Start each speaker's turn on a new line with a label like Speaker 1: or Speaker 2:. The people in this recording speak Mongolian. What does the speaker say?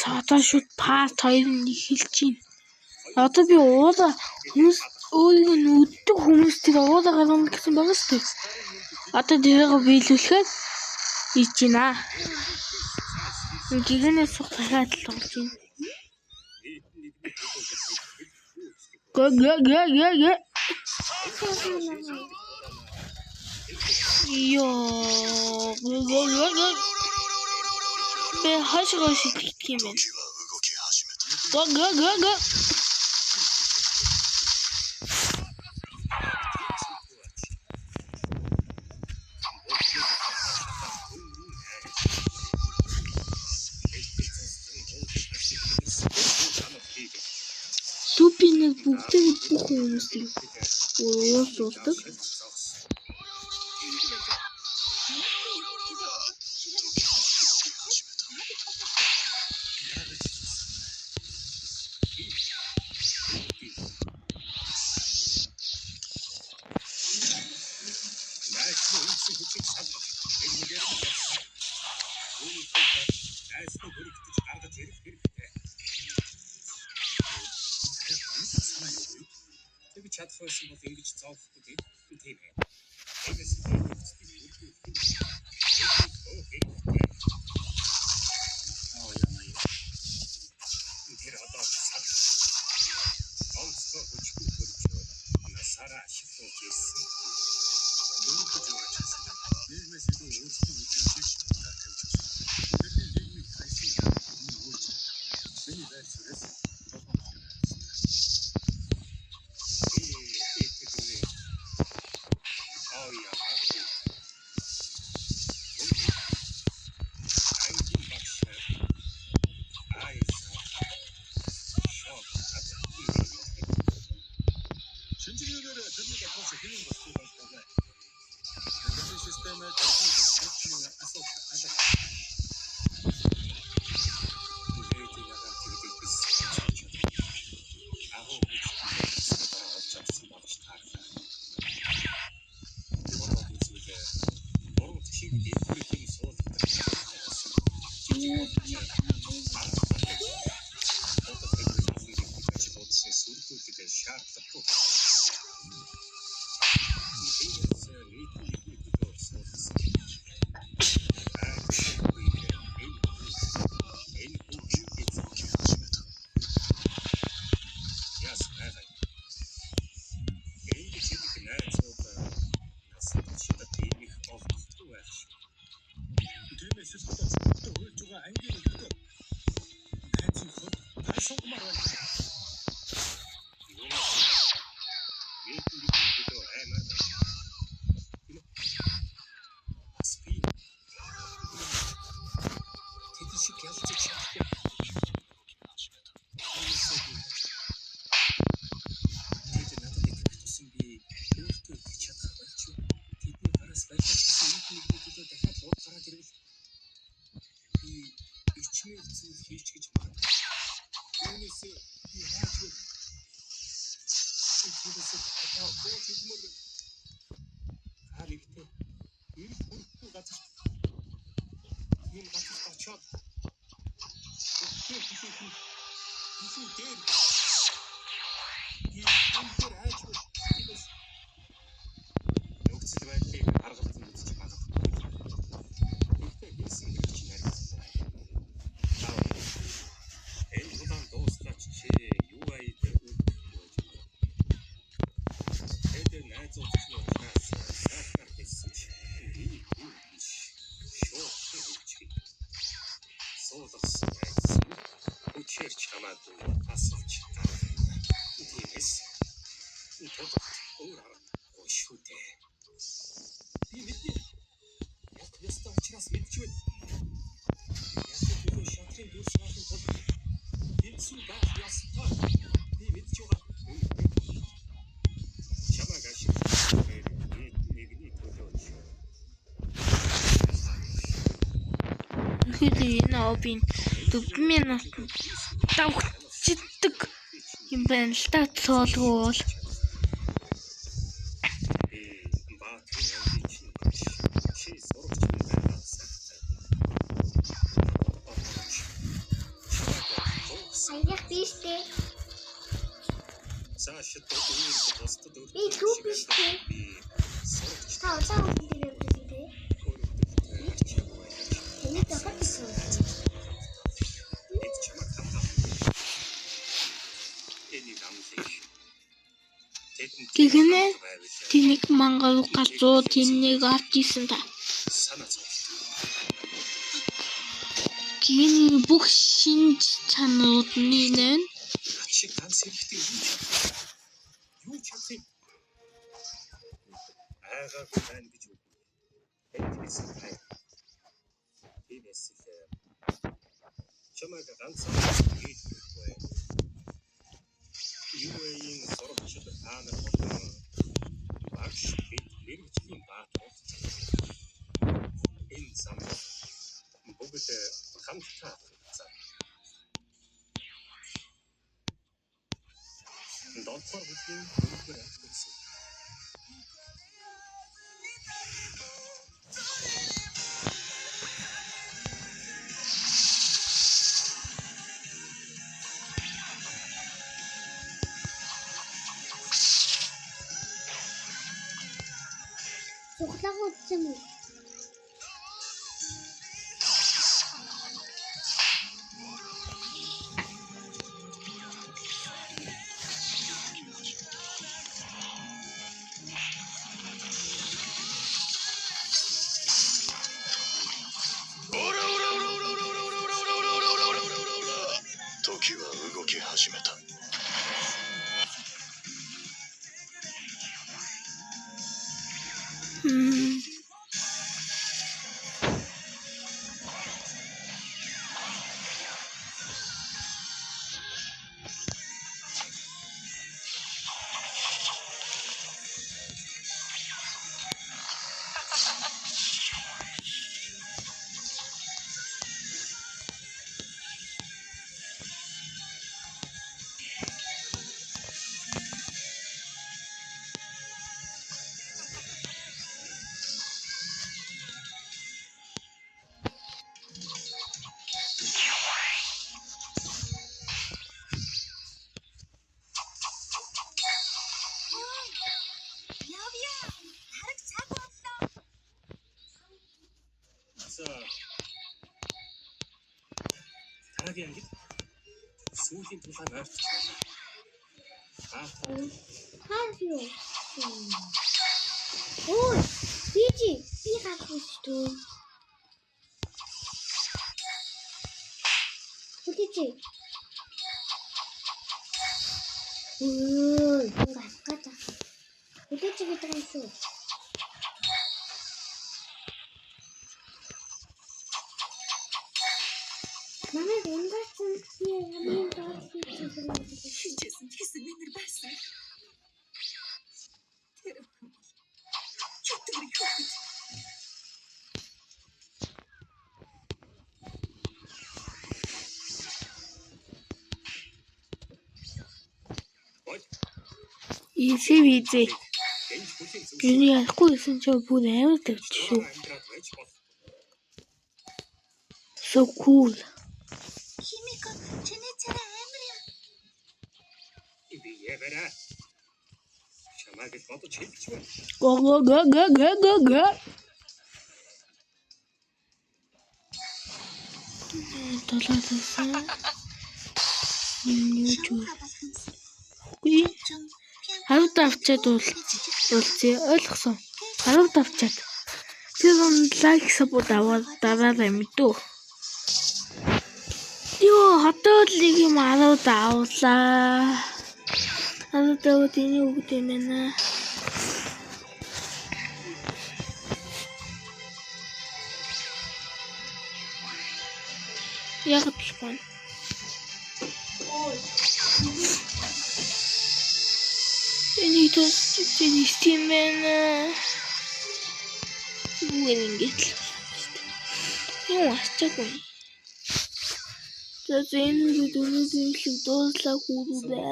Speaker 1: Одоо шууд part 2 нь эхэлж байна. Одоо би уулаа хүмүүс өөрийг нь үддэг хүмүүс тэр уулаа гаргана гэсэн байгаа шүү дээ. Одоо тэрийг биелүүлэхээр хийж байна. Гигэнээс сух дахиад л тоглож байна. Гэ гэ гэ гэ гэ. Йоо. Гэ гэ гэ гэ. Би хашгаа шилжих юм байна. Гэ гэ гэ гэ. Лупиныг бүгдээ бүх хүмүүсийг уусуулдаг.
Speaker 2: Чадах байсан бол ингэж зовхгүй тийм ээ. Тэгээс нөхцөлийг бүрдүүлэх нь тэр одоо сад онцгой хүчгүй төрж насаараа ашиглуулж ирсэн.
Speaker 3: Дөрөвдөж байгаа ч гэсэн нийгмээс илүү өөрсдийн мэдрэмжийг удаа тавьж байна. Тэрний нийгмийг хайсан өмнө өөрчлөлт. Миний байр суурьаас толгой нутаг байсан. Шинжилгээгээр тэрний дотроос хэвийн болтыг олж байгаа. Дэлхийн системээр тэрхүү асуудал алга.
Speaker 2: Шаардлагагүй.
Speaker 3: Түүнээс зөвхөн хуйлж байгаа ангийн нөхдөд найзын хувьд та сугмаар байна.
Speaker 2: Ичмээр зүйл хийч гэж магадгүй. Үүнээс би яаж вэ? Тиймээс одоо бууж хэлмээр байна. Та нэгтээ эрт хүрэхгүй газар ийм газарт очиод өгтөө хүлээх нь илүү дээр. Би үнэхээр айж байна. Тиймээс нөхцөл байдлыг аргалдан үзэж магадгүй. Гэхдээ хийсэн хэрэг чинь харагдсан. Энэ тулаан дуустал чи юу аяд үг гэж магадгүй. Тэд найзууд ч учраас сайхнаар хэлсэн ч би юу биш. Шууд хэлчихье. Суулгасан айдас нь хүчээр ч хамаагүй асууж гаргана. Тиймээс тод өөр аргагүй шүү дээ. Би мэднэ. Яг ёстой учраас мэдж байна. Яг төлөө шатрын дүрс байхын тулд тэнцүү байх ёстой. Би мэдж байгаа. Чамайг ашиглах нэгний төлөө.
Speaker 1: Үнэхээр энэ обын 4 минут давхцдаг юм байна л да цоолгүй бол.
Speaker 2: Би Баатрын ангийн чинь чи сурагч минь байгаа сайтай.
Speaker 4: Саяных биш дээ.
Speaker 2: Цаашид үүрэг бусдад
Speaker 4: Би лүү биш дээ.
Speaker 2: Би сурагч
Speaker 4: Та улаан хүн дээр явдаг тий.
Speaker 2: өрөвдөлтэй ачаагүй байж
Speaker 4: Таны зохиол гэсэн.
Speaker 2: бид чамайг хамгаална. Энийг амлая. Тэдэнд
Speaker 1: Гэгнэ
Speaker 2: байвал
Speaker 1: Тэнэг мангар галзуу тэнийг авч исэн та.
Speaker 2: санаа зовлоо.
Speaker 1: Гений бүх шинж чанарууд нь нэ
Speaker 2: Над шиг ганц хэрэгтэй юу ч юу чадах юм? Айгаагүй байна гэж үгүй. Энд хэлсэн бай. Тиймээс л чамайг ганцхан хийж өгөхгүй. UA-ийн сурагчид та нар болон багш бид мэргэжлийн баатар болж энэ зам бүгд хамтдаа зам. Долдугаар бүлгийн дөрөвдүгээр ангид гэсэн.
Speaker 4: Цуглааг үзсэн юм уу?
Speaker 3: 時は動き始めた。
Speaker 1: Хм.
Speaker 2: За дараагийн ангид сүүлийн тулаан ойртож байна. Баатар
Speaker 4: Хаа юу? Ой, бижи би гарах шүү. Хүлээч. Ой, гарах гэж. Хүлээч гэдэг юм шүү. Намайг унгаацсан би хамгийн доор хийсэн юм.
Speaker 5: Хинжсэн ч гэсэн нэмэр байсан. Тэр охин бол чөтгөр хүүхэд.
Speaker 2: бол
Speaker 1: Easy визэ.
Speaker 2: энэ бүлийн зөв
Speaker 1: Юуны ярихгүй гэсэн чинь бүр амар тавьчих шүү.
Speaker 2: амьдраад байж болох.
Speaker 1: So cool.
Speaker 5: Химико чиний царай амар юм.
Speaker 2: Би яваарай. Чамайг л бодож хэлж байна.
Speaker 1: Го го го го го го го. Долоодсон. Юу ч
Speaker 5: Шамха болох юмсан.
Speaker 1: үгүй.
Speaker 5: Чон
Speaker 1: Харуд авчаад уулзъя. Ойлгосон. Харуд авчаад. Тэр он лайк саб даваад дараарай мэдүү. Йоо, одоо л нэг юм 10 авлаа. 10 даваад энийг өгд юм байна. Яг болохгүй. Энийг тусч тийм байна. Бүгд ингэж л шүү дээ. Юм ачаагүй. За энэ видеоны бичлэг дууслаа хүрээ.